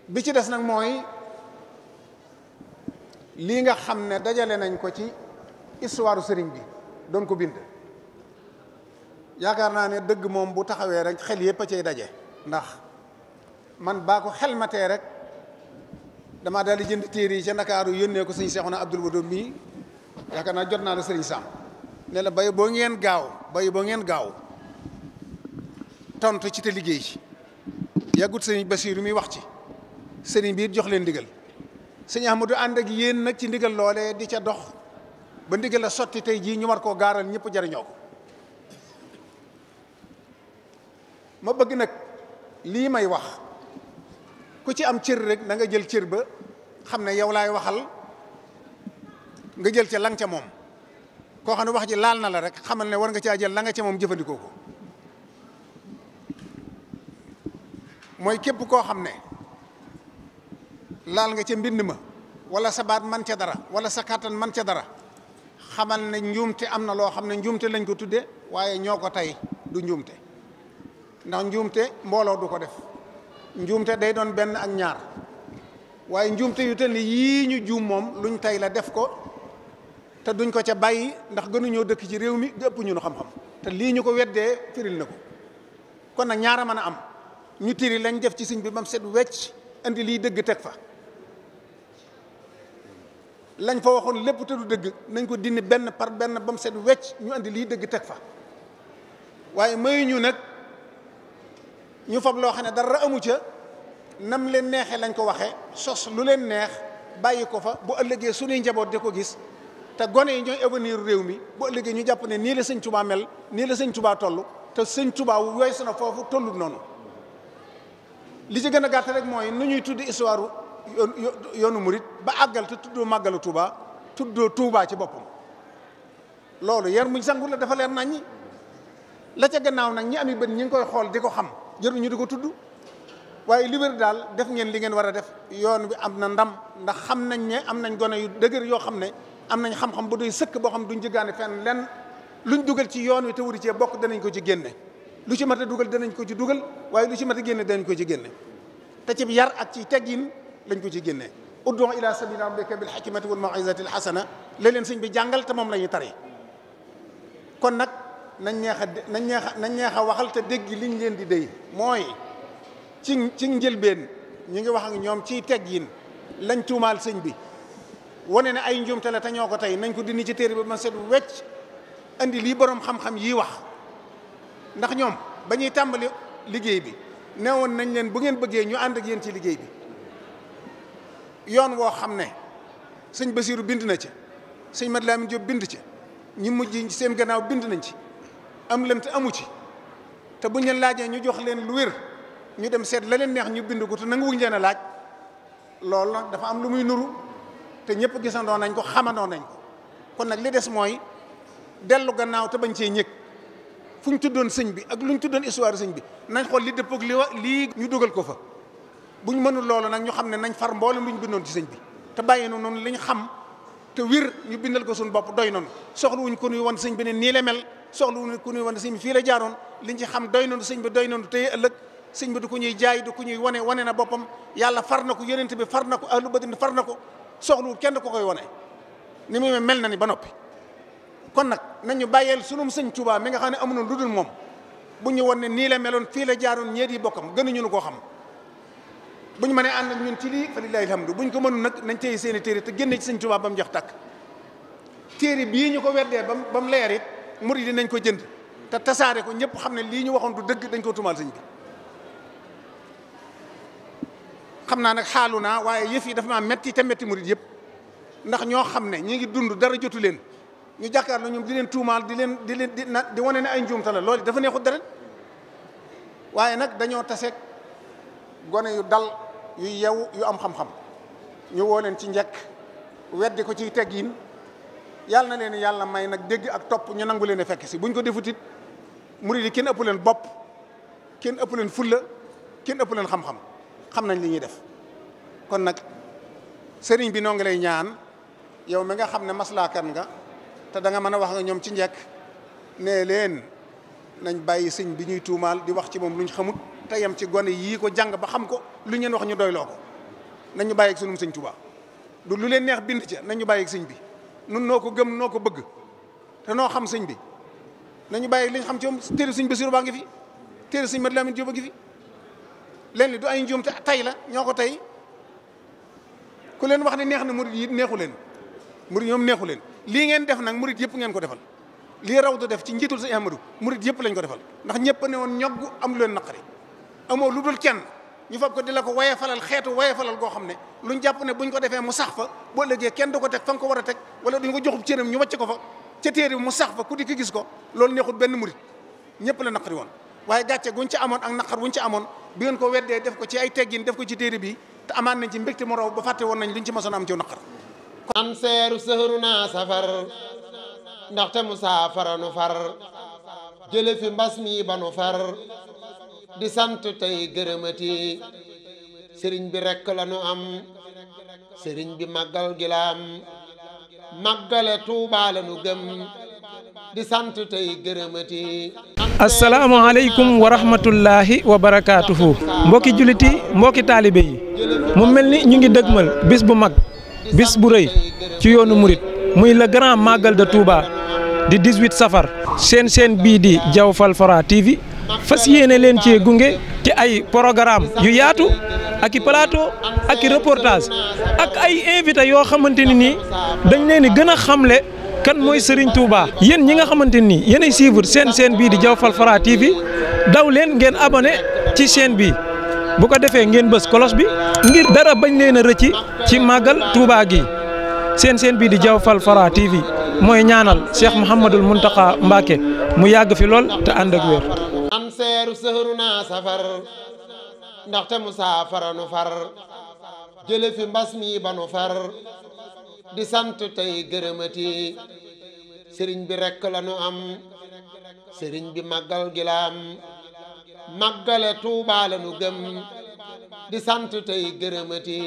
bi ci des nag mooy lii nga xam ne dajale nañ ko ci histoire sëriñ bi doon ko bind yaakaar naa ne dëgg moom bu taxawee rek xel yépp a cay daje ndax man baa ko xel matee rek damaa daal di jënd téere yi ca Ndakaaru yónnee ko sëñ Seexuna Abdul Wadoud mii yaakaar naa jot naa la sëriñ Sam ne la bay boo ngeen gaaw tontu ci te liggéey ci yàggut sëriñ Basiiru mi wax ci sëriñ biir jox leen ndigal sëñ Ahmadu ànd ak yéen nag ci ndigal loolee di ca dox ba ndigal la sotti tey jii ñu war koo gaaral ñëpp jariñoo ko ma bëgg nag lii may wax ku ci am cër rek na nga jël cër ba xam ne yow laay waxal nga jël ca lang ca moom koo xam ne wax ji laal na la rek xamal ne war nga caa jël la nga ca moom jëfandikoo ko mooy képp koo xam ne laal nga ca mbind ma wala sa baat man ca dara wala sa kàttan man ca dara xamal ne njuumte am na loo xam ne njuumte lañ ko tudde waaye ñoo ko tey du njuumte ndax njuumte mbooloo du ko def njuumte day doon benn ak ñaar waaye njuumte yu tel ni yii ñu juum moom luñ tey la def ko te duñ ko ca bàyyi ndax gënuñoo dëkk ci réew mi ëpp ñu nu xam-xam te lii ñu ko weddee firil na ko kon nag ñaara mën a am ñu tiri lañ def ci sëñ bi ba mu set wecc indi lii dëgg teg fa lañ fa waxoon lépp te du dëgg nañ ko dindi benn par benn ba mu set wecc ñu indi lii dëgg teg fa waaye mayu ñu nag ñu fab loo xam ne dara amu ca nam leen neexee lañ ko waxee sos lu leen neex bàyyi ko fa bu ëllëgee suñuy njaboot di ko gis te gone yi ñooy avenir réew mi bu ëllëgee ñu jàpp ne nii la sëñ Touba mel nii la sëñ Touba toll te sëñ Touba yooyu su na foofu tollut noonu li ci gën a gàtt rek mooy nu ñuy tudd histoire yoonu murit ba àggal te tuddoo màggalu Touba tuddoo Touba ci boppam loolu yar muñ sangu la dafa leer naññi la ca gannaaw nag ñi ami bët ñi ngi koy xool di ko xam jëru ñu di ko tudd waaye li wér daal def ngeen li ngeen war a def yoon bi am na ndam ndax xam nañ ne am nañ gone yu dëgër yoo xam ne am nañ xam-xam bu doy sëkk boo xam duñ jëggaane fenn lenn luñ dugal ci yoon wi te wuri cee bokk danañ ko ci génne lu ci mat a dugal danañ ko ci dugal waaye lu ci mat a génne danañ ko ci génne te ci yar ak ci teggin lañ ko ci génne ud'u ila sabili rabbika bil hikmati wal maw'izati al hasana la leen sëñ bi jàngal te moom la ñuy tari kon nag nañ neex a waxal te dégg liñ leen di déy mooy ci njëlbeen ñu ngi wax ak ñoom ciy teggin lañ tuumaal sëñ bi wane ne ay njuumte la te ñoo ko tey nañ ko dindi ci téere bi ma set wecc andi lii borom xam-xam yii wax ndax ñoom ba ñuy tàmbali liggéey bi neewoon nañ leen bu ngeen bëggee ñu ànd ak yéen ci liggéey bi yoon woo xam ne sëñ Basiiru bind na ci sëñ Mat Lamin Jóob bind ci ñi mujj seen gannaaw bind nañ ci am lënt amu ci te buñ leen laajee ñu jox leen lu wér ñu dem seet la leen neex ñu bind ko te nanguwuñ leen a laaj loolu nag dafa am lu muy nuru te ñëpp gisandoo nañ ko xamandoo nañ ko kon nag li des mooy dellu gannaaw te bañ cee ñëg fu ñu tuddoon sëñ bi ak lu ñu tuddoon histoire sëñ bi nañ xool li dëppoog lii ñu dugal ko fa bu ñu mënul loolu nag ñu xam ne nañ far mboolem lu ñu bindoon ci sëñ bi te bàyyi noonu li ñu xam te wir ñu bindal ko suñu bopp doy noonu soxla wuñ ko nuy wan sëñ bi ne nii la mel soxla wuñ ko nuy wan sëñ bi fii la jaaroon liñ ci xam doy noonu sëñ bi doy noonu tey ëllëg sëñ bi du ko ñuy jaay du ko ñuy wane na boppam yàlla far na ko yonent bi far na ko ahlu badin far na ko soxlawul kenn ko koy wane ni muy mel na ni ba noppi kon nag nañu bàyyeel sunum sëñ Touba mi nga xam ne amuñu lu dul moom bu ñu wan ne nii la meloon fii la jaaroon ñeet yi bokkam gënuñu nu koo xam bu ñu mënee ànd ak ñun ci lii fa lillahi alhamdu bu ñu ko mënul nag nañ téye seeni téere te génne ci sëñ Touba ba mu jox tàkk téere bii ñu ko weddee ba mu leer it murid yi nañ ko jënd te tasaare ko ñëpp xam ne lii ñu waxoon du dëgg dañ ko tumaal sëñ bi xam naa nag xaalu naa waaye yëf yi dafa maa metti te metti murid yëpp ndax ñoo xam ne ñi ngi dund dara jotu leen ñu jàkkaarloo ñoom di leen tuumaal di wane ne ay njuumte la loolu dafa neexut dara waaye nag dañoo taseeg gone yu dal yu yew yu am xam-xam ñu woo leen ci njëkk weddi ko ciy teggin yàlla na leen yàlla may nag dégg ak topp ñu nangu leen a fekk si buñ ko defutit murid yi kenn ëpp leen bopp kenn ëpp leen fulla kenn ëpp leen xam-xam xam nañ li ñuy def kon nag sëriñ bi noo ngi lay ñaan yow mi nga xam ne maslaakan nga te da nga mën a wax nga ñoom ci njëkk ne leen nañ bàyyi sëñ bi ñuy tuumaal di wax ci moom luñ xamut te yem ci gone yii ko jàng ba xam ko lu ñeen wax ñu doyloo ko nañu bàyyi ak sunum sëñ Tuubaa du lu leen neex bind ca nañu bàyyi ak sëñ bi nun noo ko gëm noo ko bëgg te noo xam sëñ bi nañu bàyyi li ñu xam ci moom téere sëñ Basiru baa ngi fi téere sëñ Mat Lamin Jóob a ngi fi leen li du ay njuum te tay la ñoo ko tey ku leen wax ne neex na murit yi neexu leen murit ñoom neexu leen lii ngeen def nag murit yëpp ngeen ko defal lii raw du def ci njiitul sëñ Ahmadu murit yëpp lañ ko defal ndax ñëpp ne woon ñogg am lu leen naqari amoo lu dul kenn ñu fab ko di la ko waye falal xeetu waye falal goo xam ne luñ jàpp ne buñ ko defee mu sax fa boo ëllëgee kenn du ko teg fa nga ko war a teg wala duñ ko joxub cëram ñu wàcc ko fa ca téere bi mu sax fa ku di ko gis ko loolu neexul benn murit ñëpp la naqari woon waaye gàcce guñ ci amoon ak naqar buñ ci amoon bi ngeen ko weddee def ko ci ay teggin def ko ci téere bi te amaan nañ ci mbégte mu raw ba fàtte woon nañ luñ ci mosoon am ci naqar an seeru sëhru naa safar ndaxte mu saafara nu far jële fi mbas mi ba nu far di sant tey gërëmati sëriñ bi rekk la nu am sëriñ bi màggal gi la am màggale Tuubaa la nu gëm di sant tey gërëmati. asalaamaaleykum wa rahmatullahi wa barakaatuhu. mbokki juliti mbokki taalibe yi mu mel ni ñu ngi dëgmal bis bu mag bis bu rëy ci yoonu murit muy le grand magal de Touba di 18 safar seen bii di Diaw Falfara TV fas yéene leen ci gunge ci ay programme yu yaatu ak i plateau ak i reportage ak ay invité yoo xamante ni nii dañ leen di gën a xamle kan mooy Serigne Touba. yéen ñi nga xamante ni yéenay suivre seen bii di Diaw Falfara TV daw leen ngeen abonné ci chaîne bi bu ko defee ngeen bës cloche bi ngir dara bañ leen a rëcci ci màggal Touba gi seen bii di Diaw Falfara TV mooy ñaanal Cheikh Mouhamadul Mountakha Mbacké mu yàgg fi lool te ànd ak wér. an seeru sëhru naa safar ndaxte mu saafara nu far jële fi mbas mi ba nu far di sant tey gërëmati sëriñ bi rekk la nu am sëriñ bi màggal gi la am màggale Tuubaa la nu gëm di sant tey gërëmati